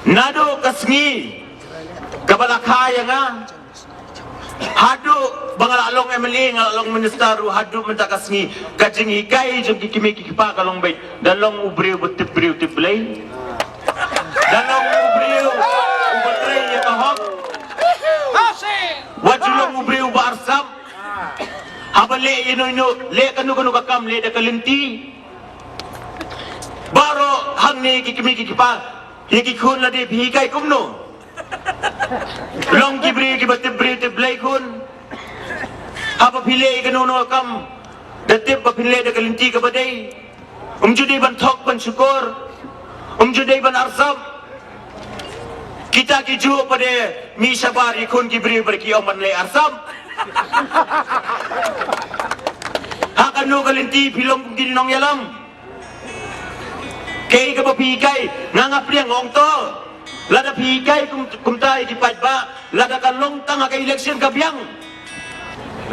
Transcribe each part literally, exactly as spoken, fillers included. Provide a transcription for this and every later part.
Naduh ka sngi kaba la kha ïa nga, haduh ba nga la long M L A, nga la long minister ruh, haduh mynta ka sngi, ka jinghikai jong ki kmie ki kpa ka long beit, da long u briew ba tip briew tip Blei, da long u briew uba trei ïa ka hok, wat ju long u briew ba arsap. Haba leh ïa ino ino, leh kano kano ka kam, leh da ka lynti. Baroh hangne ki kmie ki kpa, ïa ki khun lade phi hikai kumno? Long ki briew kiba tip briew tip Blei khun. Haba phi leh ïa kano kano ka kam, da tip ba phin leh da ka lynti kaba dei. Um ju dei ban thok ban shukor. Um ju dei ban arsap. Kita ki juh pat de mih shabar ïa khun ki briew bad ki ong ban leh arsap. Ha kano ka lynti phi long kum ki nongïalam? Kaei kaba phi hikai, nga nga pdiang ong to. Lada phi hikai kum, kumta ïa ki paidbah, lada ka long tang ha ka election ka biang,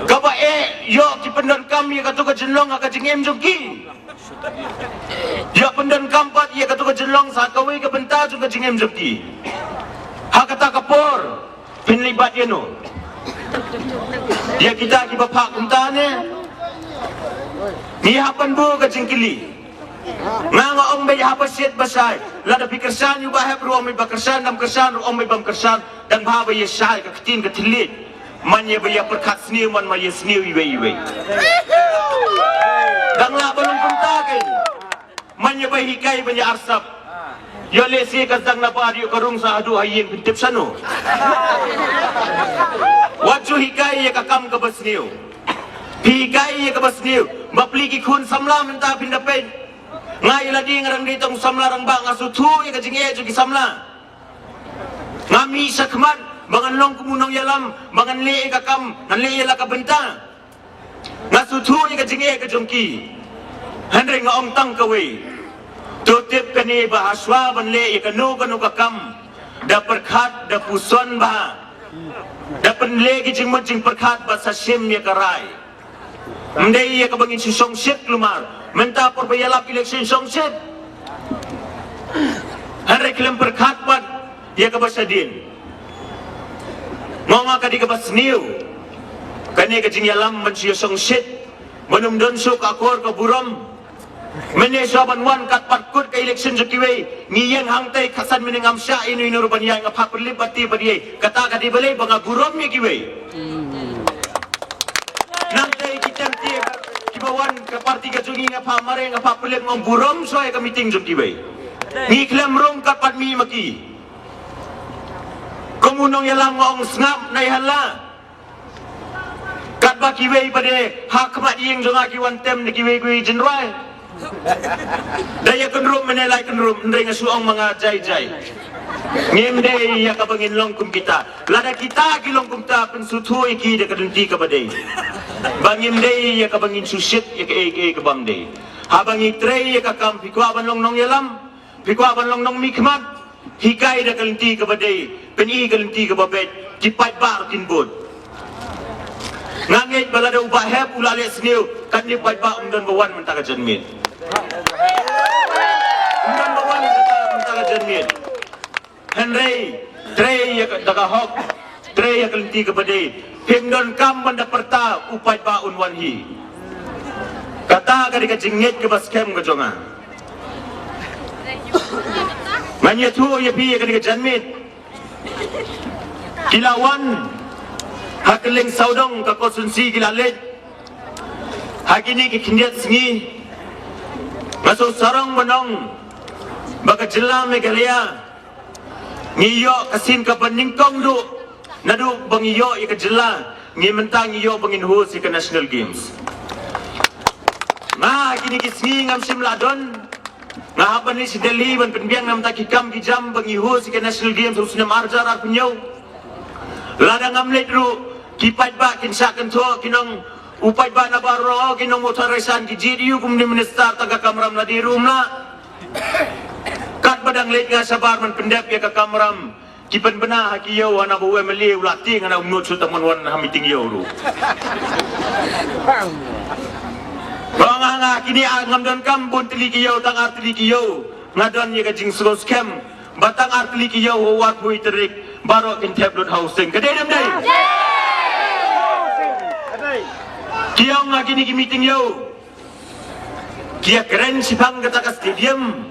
kaba eh ïoh ki pyndonkam ïa kato ka jinglong ha ka jingim jong ki. Ïa pyndonkam pat ïa kato ka jinglong sa kawei ka bynta jong ka jingim jong ki. Ha kata ka por phin leit bat ïa no? Ïa kita kiba phah kumta ne? Ngi hap ban buh ka jingkylli. Nga nga ong beit haba shit ba shai. Lada phi kyrshan ïa u Bah Hep ruh ong beit ba kyrshan, dang kyrshan ruh ong beit bym kyrshan. Dang bha ba ïa shai ka ktien ka thylliej. Man ïa ba ïa pyrkhat sniew, man ma ïa sniew iwei iwei. Dang lah ba long kumta kein. Man ïa ba hikai ban ïa arsap. Ïa lehse ka dang na ba ïa ka rung sa haduh ha ïing phin tip shano. Wat ju hikai ïa ka kam kaba sniew. Phi hikai ïa kaba sniew. Bapli ki khun samla mynta phin da peit. Nga ïa lade nga dang dei tang samla rangbah, nga sngewthuh ïa ka jingeh jong ki samla. Nga mih shakhmat ba ngan long kum u nongïalam, ba ngan leh ïa ka kam, ngan leh ïa la ka bynta. Nga sngewthuh ïa ka jingeh ka jong ki. Hynrei nga ong tang kawei. To tip kane ba ha shuwa ban leh ïa kano kano ka kam, da pyrkhat, da puson bha. Da pynleh ki jingmut jingpyrkhat bad sa shim ïa ka rai. Ym dei ïa kaba ngin shu shongshit kulmar. Mynta por ba ïalap election shongshit. Hynrei khlem pyrkhat pat ïa kaba shadien. Nga ong ka dei kaba sniew kane ka jingïalam ban shu ïa shongshit. Ban ym don shuh ka akor ka burom. Mynne shuwa ban wan kat pat kut ka election jong kiwei, ngi ïeng hangtei khatsan mynne ngam shah ïa ino ino ruh ban ïaid, nga phah pyrlip bad te bad ïa. Kata ka dei balei? Ba nga burom ïa kiwei. Nangtei ki tem te kiba wan ka party ka jong ngi, nga phah mareh, nga phah pyrlip, nga ong burom shuwa ïa ka meeting jong kiwei. Ngi khlem rung kat pat mih ma ki. Kum u nongïalam nga ong sngap, nai hala. Katba kiwei pat de ha khmat ïing jong nga ki wan tem na kiwei kiwei jingrwai. Da ïa kynrup mynne lai kynrup, hynrei nga shu ong ma nga jai jai. Ngim dei ïa kaba ngin long kum kita. Lada kita ki long kumta, pynsngewthuh ïa ki da ka lynti kaba dei. Ba ngim dei ïa kaba ngin shu shit ïa kaei kaei kaba ym dei. Haba ngi trei ïa ka kam, phi kwah ban long nongïalam, phi kwah ban long nongmihkhmat, hikai da ka lynti kaba dei, pyni ka lynti kaba beit, ki paidbah ruh kin bud. Nga ngeit ba lada u Bah Hep u la leh sniew, kane paidbah um don ba wan mynta ka janmiet. Um don ba wan mynta, mynta ka janmiet. Hynrei trei ïa ka, da ka hok, trei ïa ka lynti kaba dei. Phim donkam ban da pyrta u paidbah un wan hi. Kata ka dei ka jingngeit kaba skhem ka jong nga. Ngan ïathuh ïa phi ïa kane ka janmiet. Ki la wan ha kylleng sawdong ka constituency, ki la leit. Ha kine ki khyndiat sngi nga sngewsarong ban ong ba ka jylla Meghalaya ngi ïoh ka sien kaba nyngkong duh. Naduh ba ngi ïoh ïa ka jylla, ngi mynta ngi ïoh ba ngin host ïa ka National Games. Nga ha kine ki sngi ngam shym la don. Nga hap ban leit sha Delhi ban pynbiang na bynta ki kam ki jam ba ngi host ïa ka National Games ha u snem ar hajar arphew hynñiew. Lada ngam leit ruh, ki paidbah kin shah kynthoh, kin ong u paidbah na baroh, kin ong u Tharaisan, ki jied ïa u kum une u minister tang ka kamram, lade ruh um lah. Katba dang leit nga shabar ban pyndep ïa ka kamram, ki pynbna ha ki ïew, hana ba u M L A u la tieng, hana um nud shuh tang ban wan ha meeting ïew ruh. Ba nga, nga kine, ah, ngam donkam bun tylli ki ïew, tang ar tylli ki ïew. Nga don ïa ka jingsngew skhem Ba tang artylli ki ïew ha u arphew tarik baroh kin thep lut ha u seng. Ka dei ne ym dei? Ki ong ha kine ki meeting ïew, ki ïa kren shiphang kata ka stadium.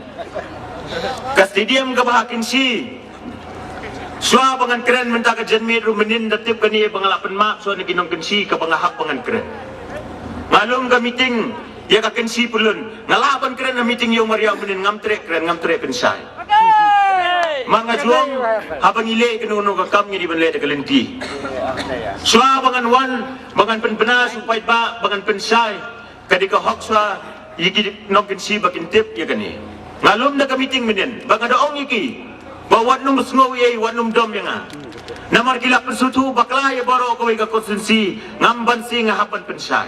Ka stadium kaba ha Kynshi. Shuwa ba ngan kren mynta ka janmiet ruh mynnin da tip kane ba nga la pynmap shuwa na ki nong Kynshi kaba nga hap ba ngan kren. Nga lum ka meeting ïa ka Kynshi Pyllun. Nga lah ban kren ha meeting ïew mariaw mynnin, ngam treh kren, ngam treh pynshai. Ma nga ju ong, haba ngi leh kano kano ka kam ngi dei ban leh da ka lynti. Shuwa ba ngan wan, ba ngan pynbna sha u paidbah, ba ngan pynshai. Ka dei ka hok shuwa ïa ki nong Kynshi ba kin tip ïa kane. Nga lum da ka meeting mynnin ba nga da ong ïa ki ba wat nym sngew ei, wat nym dom ïa nga. Namar ki la pynsngewthuh bakla ïa baroh kawei ka constituency, ngam banse, nga hap ban pynshai.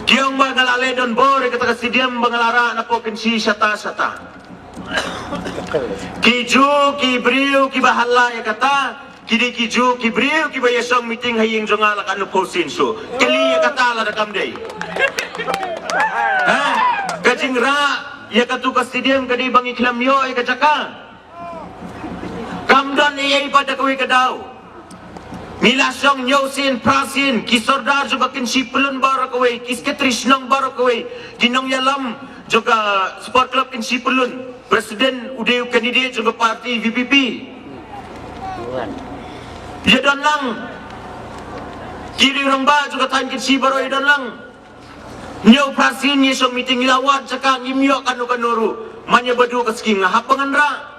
Ki ong ba nga la leh donbor ïa kata ka stadium ba nga la rah napoh Kynshi shata shata. Ki Jew ki briew kiba halla ïa kata, ki dei ki Jew ki briew kiba ïa shong meeting ha ïing jong nga la ka nupho sin shu. Kylli ïa kata lada kam dei. Ha? Ka jingrah ïa katu ka stadium ka dei ba ngi khlem ïoh ïa ka jaka. Kam don ei ei pat da kawei ka daw. Ngi la shong hynñiew sien, phra sien, ki sordar jong ka Kynshi Pyllun baroh kawei, ki sekretari shnong baroh kawei, ki nongïalam jong ka Sport Club Kynshi Pyllun, president u dei u candidate jong ka party V P P. Ïa don lang. Ki riew rangbah jong ka thaiñ Kynshi baroh ïa don lang. Hynñiew phra sien ngi shong meeting, ngi la wad jaka, ngim ïoh kano kano ruh. Man ïa ba duh ka skim nga hap ba ngan rah.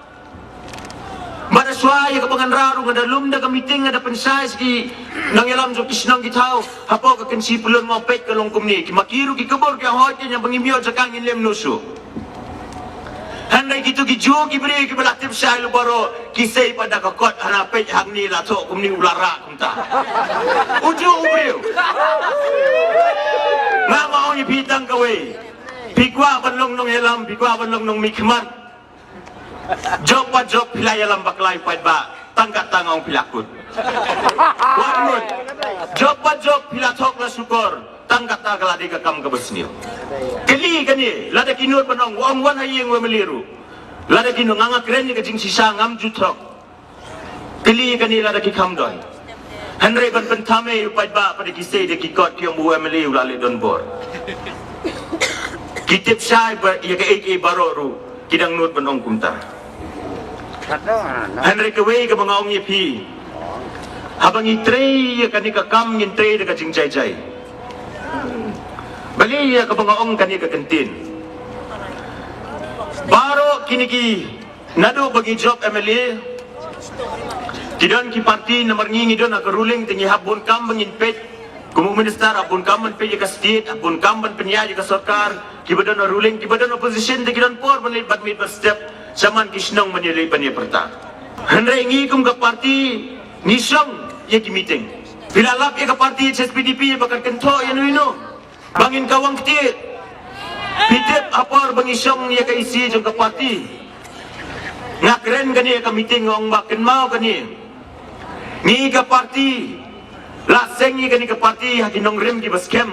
Bad shuwa ïa kaba ngan rah ruh nga da lum da ka meeting, nga da pynshai sha ki nongïalam jong ki shnong ki thaw hapoh ka Kynshi Pyllun, nga ong peit ka long kumne, ki ma ki ruh ki kyrpad ki ong hooid, ïa ba ngim ïoh jaka ngin leh kumno shuh. Hynrei kitu ki Jew ki briew kiba la tip shai lut baroh, ki sei pat da ka kot, hana peit hangne la thoh kumne u la rah kumta. U Jew u briew. Nga ma ong ïa phi tang kawei. Phi kwah ban long nongïalam, phi kwah ban long nongmihkhmat. Jop pa jop phi la ïalam bakla ïa u paidbah, tang katta nga ong phi la kut. Wat mut. Jop pa jop phi la thok la shukor, tang katta ka la dei ka kam kaba sniew. Kylli kane, lada ki nud ban ong, ong wan ha ïing u M L A ruh. Lada ki nud, nga nga kren ïa ka jingshisha, ngam ju thok. Kylli kane lada ki kham don. Hynrei ban pynthame ïa u paidbah, pat ki sei da ki kot ki ong ba u M L A u la leh donbor. Ki tip shai ba ïa kaei kaei baroh ruh ki dang nud ban ong kumta. Hynrei kawei kaba nga ong ïa phi, haba ngi trei ïa kane ka kam ngin trei da ka jingjai jai. Balei ïa kaba nga ong kane ka kyntien? Baroh kine ki Naduh ba ngi jop M L A, ki don ki party, namar ngi ngi don ha ka ruling, te ngi hap bun kam ba ngin peit. Kum u minister hap bun kam ban peit ïa ka state, hap bun kam ban pynïaid ïa ka sorkar, kiba don ha ruling, kiba don opposition, te ki don por ban leit bad miet bad step sha man ki shnong ban ïa leit ban ïa pyrta. Hynrei ngi kum ka party ngi shong ïa ki meeting. Phi la lap ïa ka party H S P D P ba kan kynthoh ïa no ïa no. Ba ngin kawang kti. Phi tip ha por ba ngi shong ïa ka E C jong ka party, nga kren kane ïa ka meeting, nga ong ba kynmaw kane. Ngi ka party la seng ïa kane ka party ha ki nongrim kiba skhem.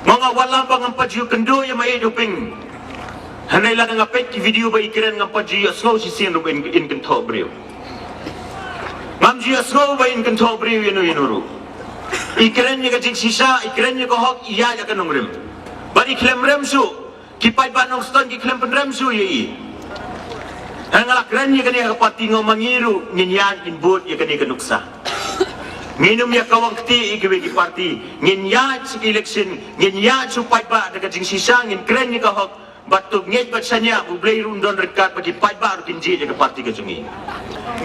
Nga ong nga wallam ba ngam pat ju kynduh ïa ma ïeit u ping. Hynrei lada nga peit ki video ba i kren ngam pat ju ïohsngew shisien ruh ba in, in kynthoh briew. Ngam ju ïohsngew ba in kynthoh briew ïa no ïa no ruh. I kren ïa ka jingshisha, i kren ïa ka hok, i ïaid ïa ka nongrim. Bad i khlem rem shuh, ki paidbah Nongstoiñ ki khlem pynrem shuh ïa i. Hynrei nga la kren ïa kane ha ka party, nga ong ma ngi ruh ngin ïaid ngin bud ïa kane ka nuksa. Ngin ym ïa kawang kti ïa kiwei ki party, ngin ïaid sha ka election, ngin ïaid sha u paidbah da ka jingshisha, ngin kren ïa ka hok. Bad to ngeit bad shaniah ba U Blei ruh un don ryngkat bad ki paidbah ruh kin jied ïa ka party ka jong ngi.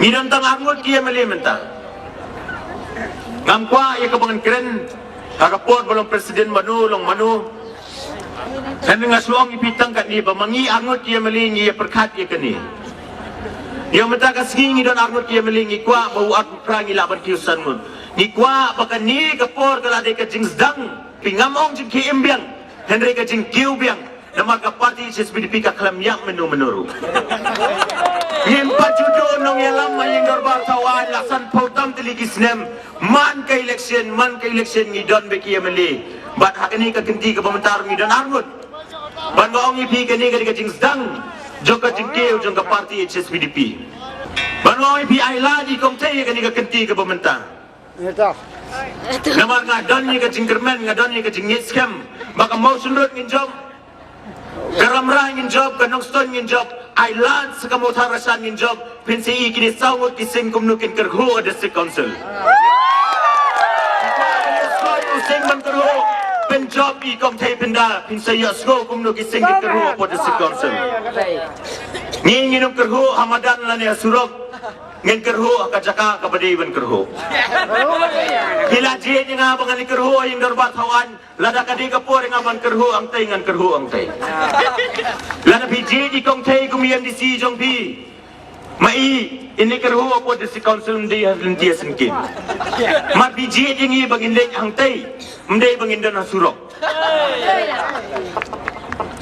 Ngi don tang arngut ki M L A mynta. Ngam kwah ïa kaba ngan kren ha ka por ba long president mano long mano. Hynrei nga shu ong ïa phi tang katne ba ma ngi arngut ki M L A ngi ïa pyrkhat ïa kane. Ïa mynta ka sngi ngi don arngut ki M L A, ngi kwah ba u arphew phra ngi lah ban kiew san ngut. Ngi kwah ba kane ka por ka la dei ka jingsdang. Phi, ngam ong jingkhie im biang, hynrei ka jingkiew biang. Namar ka party H S P D P ka khlem ïap mynno mynno ruh. Ngim pat ju duh nongïalam ha ïing dorbar thaw aiñ la sanphew tam tylli ki snem. Man ka election, man ka election ngi don bad ki M L A. Bad ha kane ka kynti kaba mynta ruh ngi don arngut. Bad nga ong ïa phi kane ka dei ka jingsdang. jong ka jingkiew jong ka party H S P D P. Ban ong ïa phi, ai lad ïa i Kong Thei ïa kane ka kynti kaba mynta. Namar nga don ïa ka jingkyrmen, nga don ïa ka jingngeit skhem ba ka Mawshynrut ngin jop, ka Rambrai ngin jop, ka Nongstoiñ ngin jop, ai lad sa ka Mawthadraishan ngin jop. Phin sa ïohi kine saw ngut ki sing kumno kin kyrhuh ha District Council. Kine saw ngut sing ban kyrhuh, phin jop ïa i Kong Thei Pynda, phin sa ïohsngew kumno ki sing kin kyrhuh hapoh District Council. Ngi ngin ym kyrhuh ha madan lane ha surok, ngin kyrhuh ha ka jaka kaba dei ban kyrhuh. Phi la jied ïa nga ba ngan kyrhuh ha ïing dorbar thawaiñ, lada ka dei ka por ïa nga ban kyrhuh hangtei ngan kyrhuh hangtei. Lada phi jied ïa i Kong Thei kum i M D C jong phi, ma i, in ïa kyrhuh hapoh District Council ym dei ha lynti ha syngkien. Mar phi jied ïa ngi ba ngin leit hangtei, ym dei ba ngin don ha surok.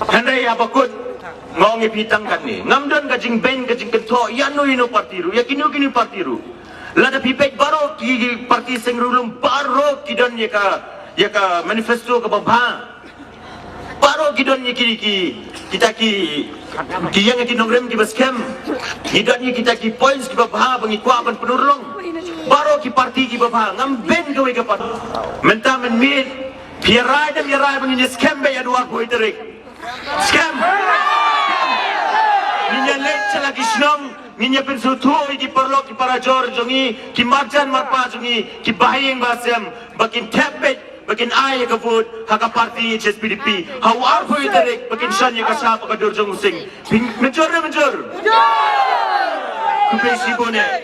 Hynrei haba kut nga ong ïa phi tang katne, ngam don ka jingbeiñ ka jingkynthoh ïa no ïa no party ruh, ïa kino kino party ruh. Lada phi peit baroh ki party seng riewlum baroh ki don ïa ka, ïa ka manifesto kaba bha. Baroh ki don ïa ki, ki, kita ki, ki ïeng ïa ki nongrim kiba skhem. Ki don ïa kita ki points kiba bha ba ngi kwah ban pynurlong. Baroh ki party kiba bha, ngam beiñ kawei ka party. Mynta mynmiet phi ïa rai dem ïa rai ba ngin ïa skhem beit ha dwar poi tarik. Skhem. Ngin ïa leit sha la ki shnong, ngin ïa pynsngewthuh ïa ki paralok ki parajor jong ngi, ki marjan marpa jong ngi, ki bahaïing bahasem, ba kin thep beit, ba kin ai ïa ka vote ha ka party H S P D P. Ha u arphew tarik ba kin shon ïa ka shap ha ka dur jong u sing. Phi mynjur ne mynjur? Khublei shibun eh.